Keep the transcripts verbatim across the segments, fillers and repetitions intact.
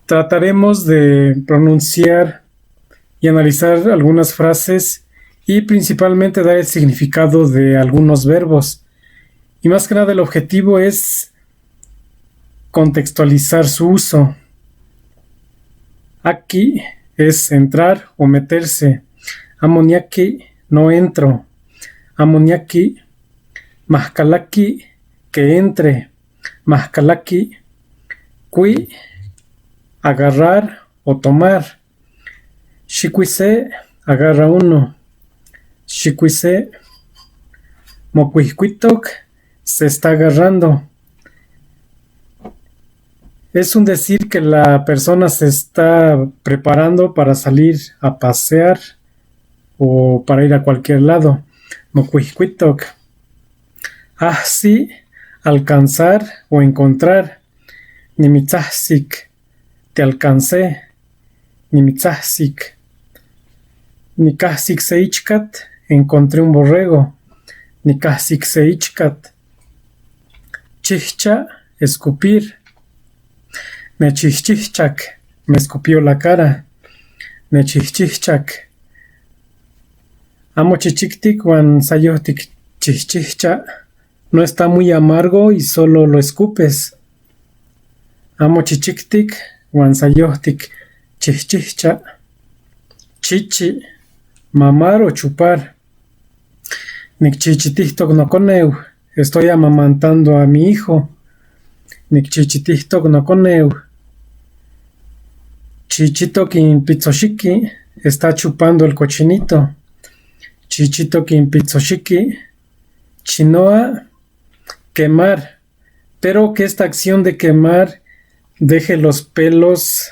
trataremos de pronunciar y analizar algunas frases y principalmente dar el significado de algunos verbos. Y más que nada el objetivo es contextualizar su uso. Aki es entrar o meterse. Amo niaki, no entro. Amo niaki. Mahkalaki, que entre. Mahkalaki. Kui, agarrar o tomar. Shikuise, agarra uno. Shikuise. Mokuikuitok, se está agarrando. Es un decir que la persona se está preparando para salir a pasear o para ir a cualquier lado. Mokuikuitok. Ahsi, alcanzar o encontrar. Nimitsahsik, te alcancé. Nimitsahsik. Nikahsik se ichkat, encontré un borrego. Nikahsik se ichkat. Chihcha, escupir. Nechihchihchak, me escupió la cara. Nechihchihchak. Amo chichiktik wan sayojtik chihchihcha. No está muy amargo y solo lo escupes. Amo chichiktik wan sayojtik chihchihcha. Chichi, mamar o chupar. Nikchichitihtok nokonew, estoy amamantando a mi hijo. Nikchichitihtok nokonew. Chichitok in pitsoshiki, está chupando el cochinito. Chichitok in pitsoshiki. Chinoa, quemar. Pero que esta acción de quemar deje los pelos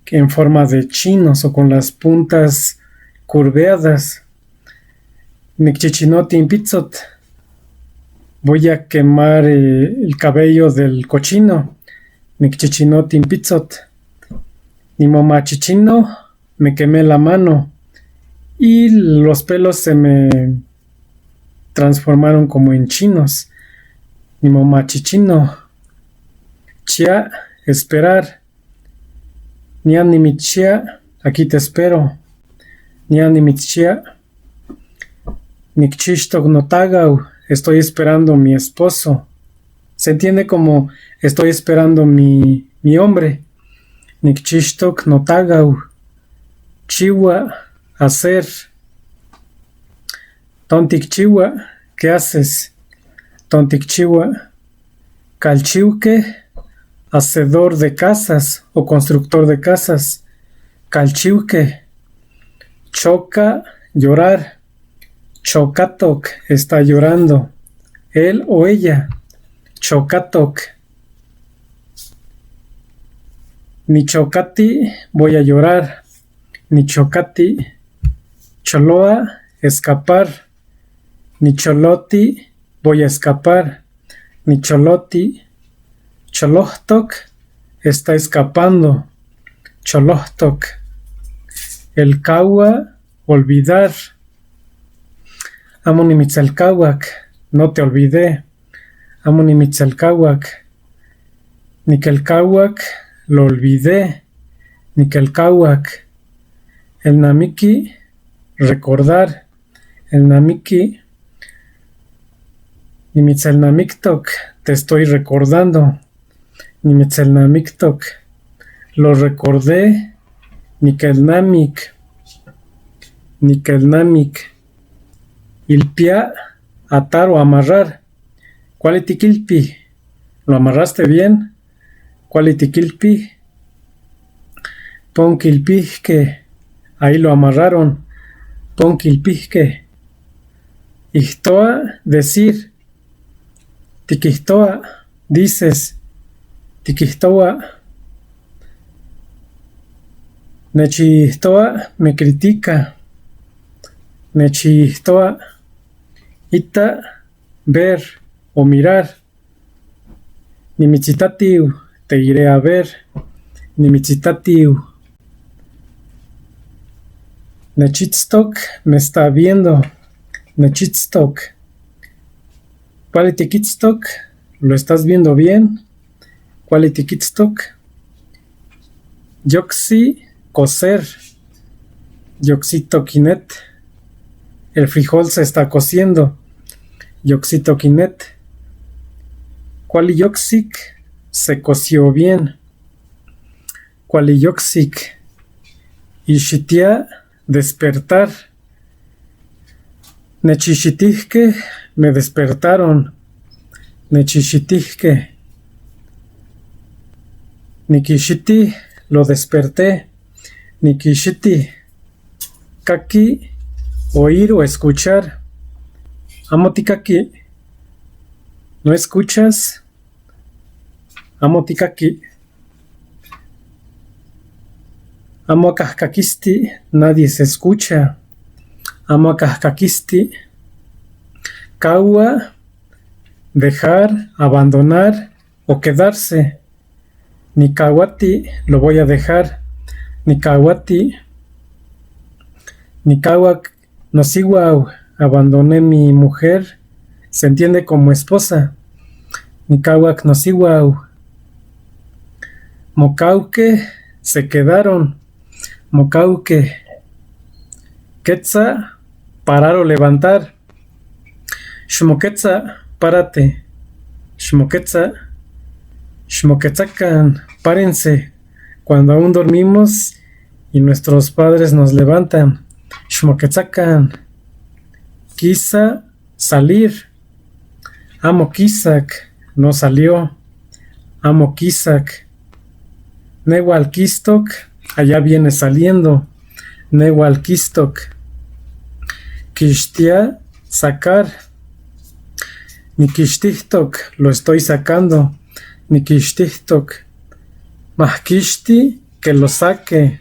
en forma de chinos o con las puntas curveadas. Nikchichinoti in pitsot. Voy a quemar, eh, el cabello del cochino. Nikchichinoti in pitsot. Nimomachichino, me quemé la mano y los pelos se me transformaron como en chinos. Nimomachichino. Chia, esperar. Nia nimitchia, aquí te espero. Nia nimitchia. Nikchishtok notagaw, estoy esperando mi esposo. Se entiende como estoy esperando mi, mi hombre. Nikchishtok notagaw. Chiwa, hacer. Tontikchiwa, ¿qué haces? Tontikchiwa. Kalchiwke, hacedor de casas o constructor de casas. Kalchiwke. Choka, llorar. Chokatok, está llorando. Él o ella. Chokatok. Nichokati, voy a llorar. Nichokati. Choloa, escapar. Nicholoti, voy a escapar. Nicholoti. Cholohtok, está escapando. Cholohtok. Elkawa, olvidar. Amo nimitselkawak, no te olvidé. Amo nimitselkawak. Nikelkawak, lo olvidé. Nikelkawak. Elnamiki, recordar. Elnamiki. Nimitselnamiktok, te estoy recordando. Nimitselnamiktok. Lo recordé. Nikelnamik. Nikelnamik. Ilpia, atar o amarrar. ¿Cuál tikilpi? ¿Lo amarraste bien? ¿Cuál tikilpi? Pon kilpihke. Ahí lo amarraron. Pon kilpihke. Ihtoa, decir. Tikihtoa, dices. Tikihtoa. Nechihtoa, me critica. Nechihtoa. Ita, ver o mirar. Nimitsitatiu, te iré a ver. Nimitsitatiu. Nechitstok, me está viendo. Nechitstok. ¿Cuál tikitstok? ¿Lo estás viendo bien? ¿Cuál tikitstok? Yoksi cocer. Yoksi tokinet. El frijol se está cociendo. Yoksi tokinet. Kuali yoksik, se coció bien. Kuali yoksik. Ishi tiya, despertar. Nechishitihke, me despertaron. Nechishitihke. Nikishiti, lo desperté. Nikishiti. Kaki, oír o escuchar. Amo tikaki. No escuchas. Amo tikaki. Amo akahkakisti, nadie se escucha. Amo akahkakisti. Kawua, dejar, abandonar o quedarse. Nikawati, lo voy a dejar. Nikawati. Nikawak, nosiwau, abandoné mi mujer, se entiende como esposa. Nikawak nosiwau. Mokawke, se quedaron. Mokawke. Ketsa, parar o levantar. Shmoketsa, párate. Shmoketsa, shmoketsakan, párense. Cuando aún dormimos y nuestros padres nos levantan. Shmoketsakan. Kisa, salir. Amo kisak, no salió. Amo kisak. Newal kistok, allá viene saliendo. Newal kistok. Kishtia, sacar. Nikishtihtok, lo estoy sacando. Nikishtihtok. Mahkishti, que lo saque.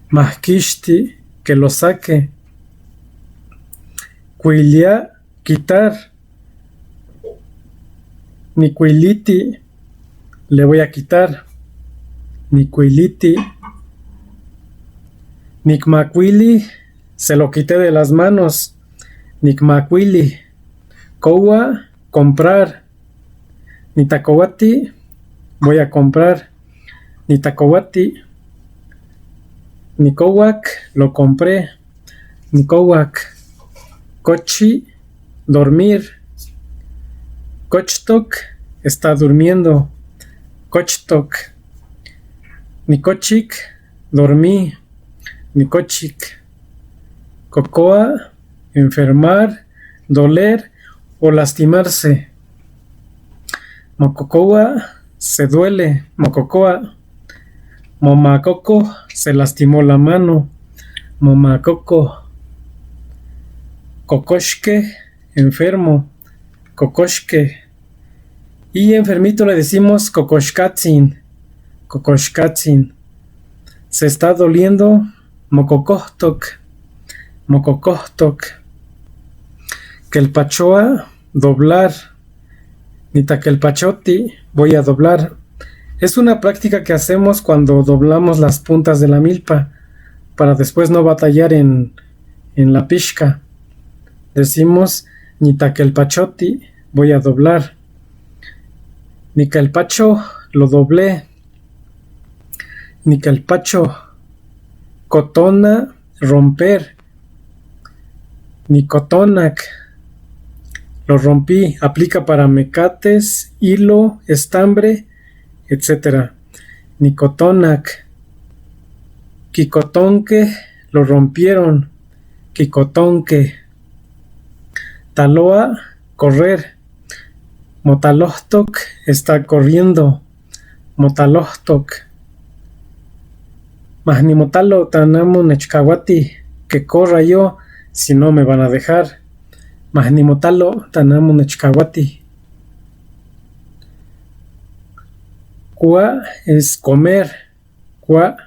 Mahkishti, que lo saque. Kwilia, quitar. Nikwiliti, le voy a quitar. Nikwiliti. Nikmakwili, se lo quité de las manos. Nikmakwili. Kowa, comprar. Nitakowati, voy a comprar. Nitakowati. Nikowak, lo compré. Nikowak. Kochi, dormir. Kochtok, está durmiendo. Kochtok. Nikochik, dormí. Nikochik. Kokoa, enfermar, doler o lastimarse. Mokokowa, se duele. Mokokowa. Momakoko, se lastimó la mano. Momakoko. Kokoshke, enfermo. Kokoshke. Y enfermito le decimos kokoshkatsin. Kokoshkatsin. Se está doliendo. Mokokohtok. Mokokohtok. Kelpachoa, doblar. Nitakelpachoti, voy a doblar. Es una práctica que hacemos cuando doblamos las puntas de la milpa para después no batallar en, en la pishka. Decimos, nitakelpachoti, voy a doblar. Nikelpacho, lo doblé. Nikelpacho. Kotona, romper. Nikotonak, lo rompí. Aplica para mecates, hilo, estambre, etcétera. Nikotonak. Kikotonke, lo rompieron. Kikotonke. Taloa, correr. Motalohtok, está corriendo. Motalohtok. Mahnimotalo tanamu nechkawati, que corra yo, si no me van a dejar. Mahnimotalo tanamu nechkawati. Kua es comer. Kua.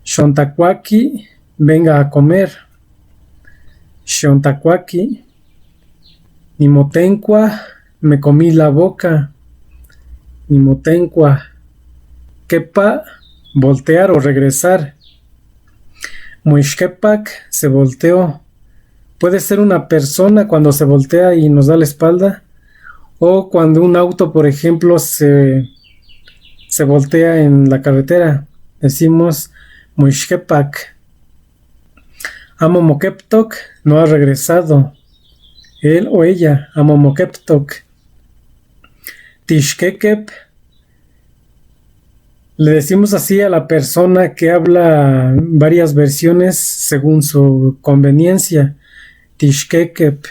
Shontakwaki, venga a comer. Shontakwaki. Nimotenkua, me comí la boca. Nimotenkua. Kepa, voltear o regresar. Moishkepak, se volteó. Puede ser una persona cuando se voltea y nos da la espalda, o cuando un auto, por ejemplo, se, se voltea en la carretera. Decimos, "Mushkepak." Amo mokeptok no ha regresado. Él o ella, amo mokeptok. Tishkekep. Le decimos así a la persona que habla varias versiones según su conveniencia. Tishkekep.